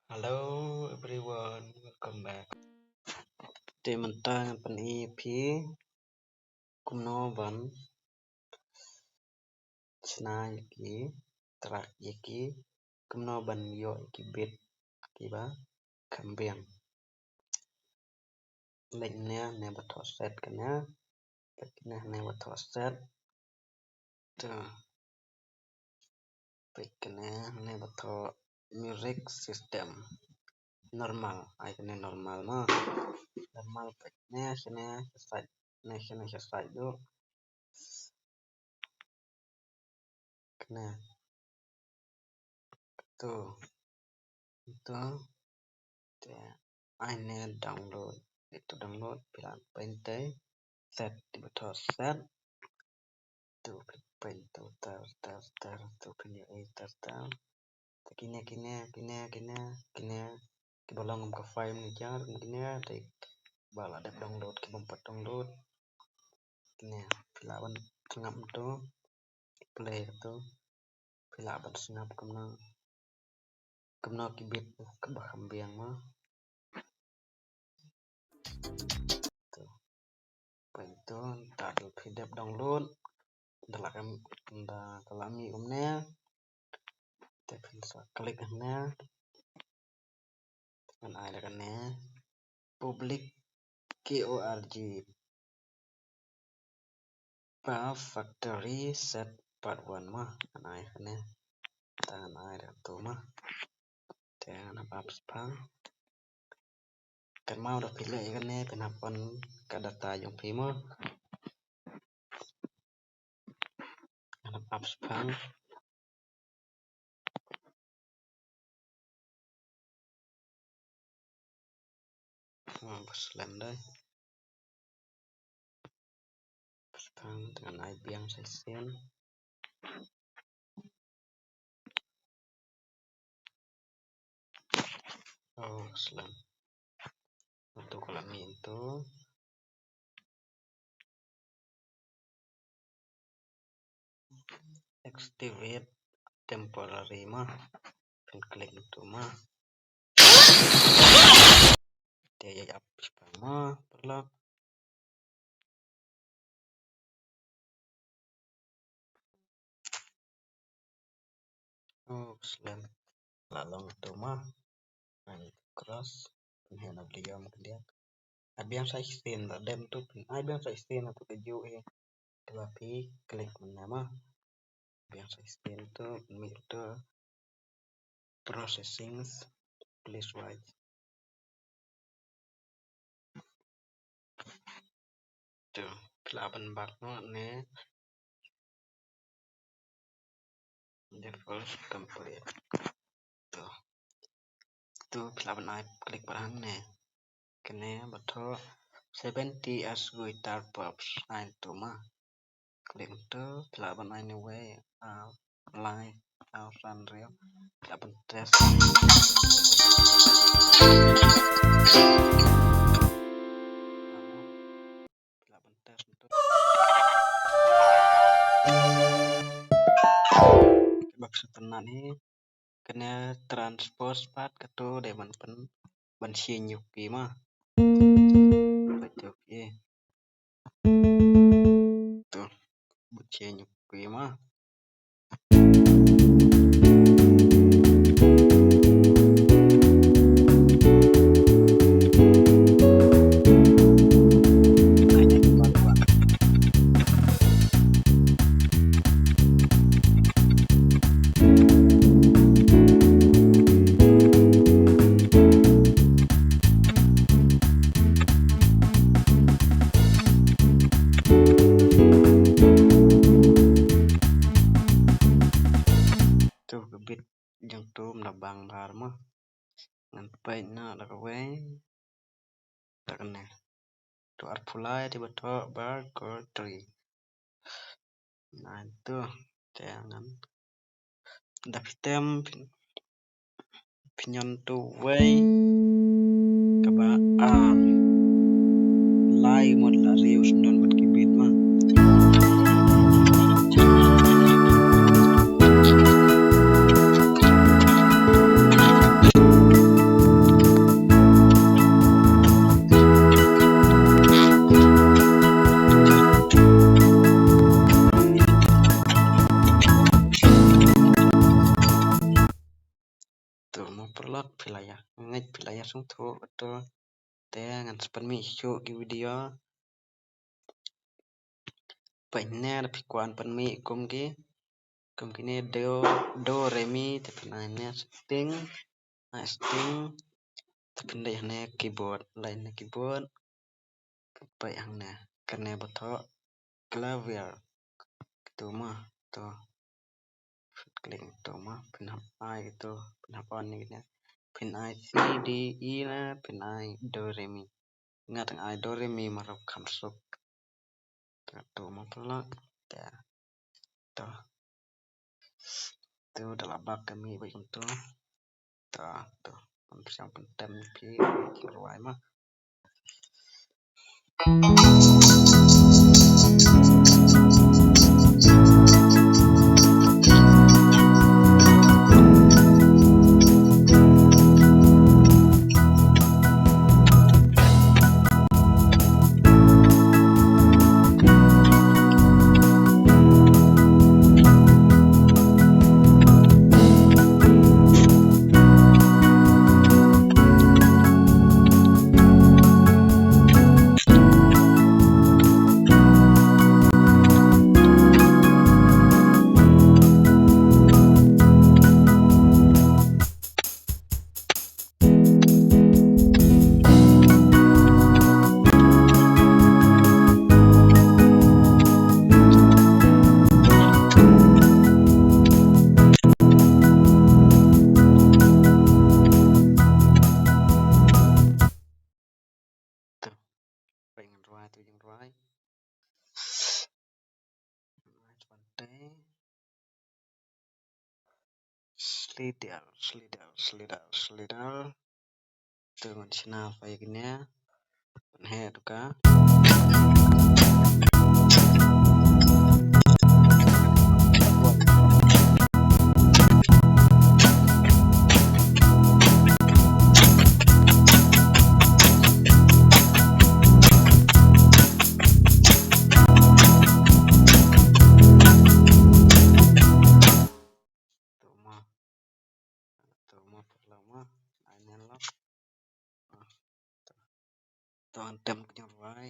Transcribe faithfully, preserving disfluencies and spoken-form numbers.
Hello everyone, welcome back. Te mynta ngan pyni ïa phi kumno ban shna ïa ki track, ïa ki kumno ban ïoh ïa ki beat kiba kham biang. Leit ne, ne ba thoh set kane. Peit kane, ne ba thoh set. To. Peit kane, ne ba thoh music system. Normal, ai kane normal mo. Normal, peit kane, kane side, ne kane side tu. Kane. To. To. Te ai ne download. Ito download, phi lah peit te. Set, te ba thoh set. To phi peit to, tar, tar, tar, to phin ïohi tar, tar. Te kine, kine, kine, kine, kine kiba long kum ka file manager, kum kine, te ba la dep download, ki bym pat download. Kine, phi lah ban sngap to, play to, phi lah ban sngap kumno, kumno ki beat kaba kham biang mo. To. Peit to, nda phi dep download, nda la kam, nda ka la mih kumne. Te phin sa click hangne. Ngan ai da kane. Public K O R G. Puff Factory set part one mo. Ngan ai kane. Te ngan ai da kato mo. Te ngan hap ap shaphang. Kynmaw da phi leh ïa kane phin hap on ka data jong phi mo. Ngan hap ap shaphang. Hmm, ba slem dei. Shaphang te ngan ai biang sa shisien. Oh, slem. Uto ka la mih uto. Activate temporary mo. Phin click uto mo. Te ïa ap shaphang mo, paralok. Oh, slem. La long uto mo. Ngan cross. Pynheh na video mo khyndiat. Ai biang sa shisien, la dem uto phin ai biang sa shisien, uto kajuh hi. Te ba phi click mynne mo. Biang sa shisien uto, mih uto. Processing, please wait. To, phi lah ban back noh ne. Default complete. To. To, phi lah ban ai click pat hangne. Kane ba thoh seventy hertz guitar pops, ai to mo. Click to, phi lah ban ai ne wei, ah, lai, ah, san riew. Phi lah ban test. Phi lah ban test to. Bad sa tang ne, kane transpose pat kato dei ban pyn, ban change ïa ki mo. Ba to ki. To, ba change ïa ki mo. To ka beat jong to mynta bang bha mo. Ngan peit noh da kawei. Da kane. To arphew lai te ba thoh bar chord three. Ngan to te ngan da phi tem phin, phin ñion to wei kaba ar lai mut la riew sndon bad ki beat mo. Mo paralok phi la ïa ngeit, phi la ïa sngewthuh kato. Te ngan sa pynmih shuh ki video. Peit hangne da phi kwah pynmih kum ki, kum kine do, do re mi, te phin ai hangne setting, ai setting. Te phin leit hangne keyboard, leit hangne keyboard. Peit hangne kane ba thoh clavier. Kito mo, to. Click to mo, phin hap ai kito, phin hap on ne kine. Phin ai C D E ne, phin ai do re mi. Nga tang ai do re mi, ma rap kham suk. Te to mo paralok. Te to. To da la bak ka mi bad kumto. To, to. Pynpsiang pyntem phi ki rwai mo. To, peit ngan rwai, to ngan rwai. Slidar, slidar, slidar, slidar. To ngan shna pha ïa kine. Pynheh to ka. To mo. To mo, to mo. Ai nen lo. To, to, tem ka jingrwai.